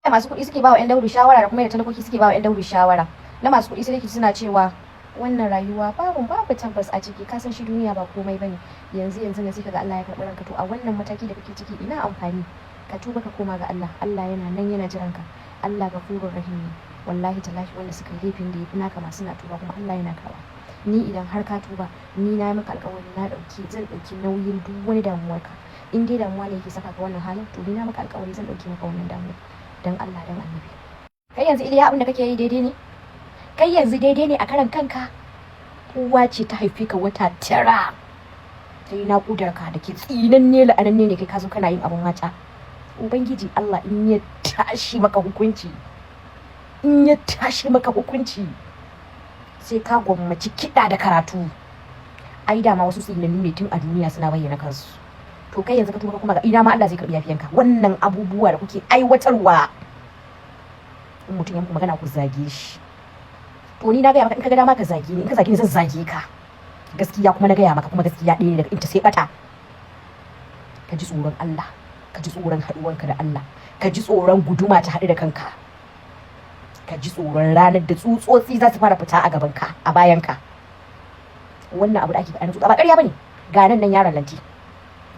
Masu kuɗi suke ba wa 'yan daudu shawara da kuma yadda talakoki suke ba wa 'yan daudu shawara. Na masu kuɗi sai suna cewa wannan rayuwa babu tabbas a ciki, kasan shi duniya ba komai bane, yanzu yanzu ne sai kaga Allah ya karɓi ranka. To a wannan mataki da kake ciki, ina amfani? Ka tuba ka koma ga Allah. Allah yana nan yana jiran ka. Allah gafurur rahim ne. Wallahi tallahi, wanda suka yi laifin da yafi naka ma suna tuba kuma Allah yana karɓa. Ni idan har ka tuba, ni na maka alƙawari, na ɗauki zan ɗauki nauyin duk wani damuwarka. In dai damuwa ne yake saka ka wannan halin, to ni na maka alƙawari zan ɗauki maka wannan damuwa. Dan Allah dan Annabi, kai yanzu Iliya, abin da kake yi daidai ne? Kai yanzu daidai ne a karan kanka? Uwa ce ta haife ka wata 9 ta yi naƙudar ka da ke tsinanne la'ananne ne, kai ka zo kana yin abin mata. Ubangiji Allah in ya tashi maka hukunci, in ya tashi maka hukunci, sai ka gwammaci kiɗa da karatu. Ai dama wasu tsinannu ne tun a duniya suna bayyana kansu. To kai yanzu ka tuba kuma ga ina ma Allah zai karbi yafiyanka? Wannan abubuwa da kuke aiwatarwa, in mutum ya muku magana ku zage shi. To ni na gaya maka, in ka ga dama ka zage ni, in ka zage ni zan zage ka. Gaskiya kuma na gaya maka, kuma gaskiya ɗaya ne, daga inta sai bata. Ka ji tsoron Allah, ka ji tsoron haɗuwanka da Allah, ka ji tsoron guduma ta haɗu da kanka, ka ji tsoron ranar da tsutsotsi za su fara fita a gabanka, a bayanka. Wannan abu da ake faɗa na tsutsa ba ƙarya bane. Ga nan nan yaron lanti,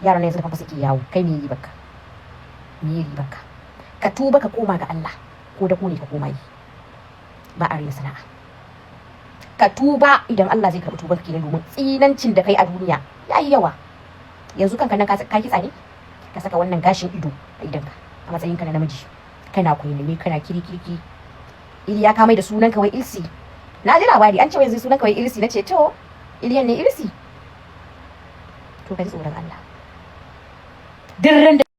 yaron nan yanzu da fa suke yawo. Kai me yi baka? Me yi baka? Ka tuba ka koma ga Allah, ko da ko ne ka koma yi, ba a rena sana'a. Ka tuba idan Allah zai karɓi tuban ka kenan, domin tsinancin da kai a duniya yayi yawa. Yanzu kanka nan ka kitsa ne ka saka wannan gashin ido a idonka a matsayin ka na namiji, kana kwainame, kana kiri kirki. Iliya, ka mai da sunan ka wai Ilsi. Na ji labari an ce wai yanzu sunan ka wai Ilsi. Na ce to Iliyan ne Ilsi. To ka ji tsoron Allah. Duk ran da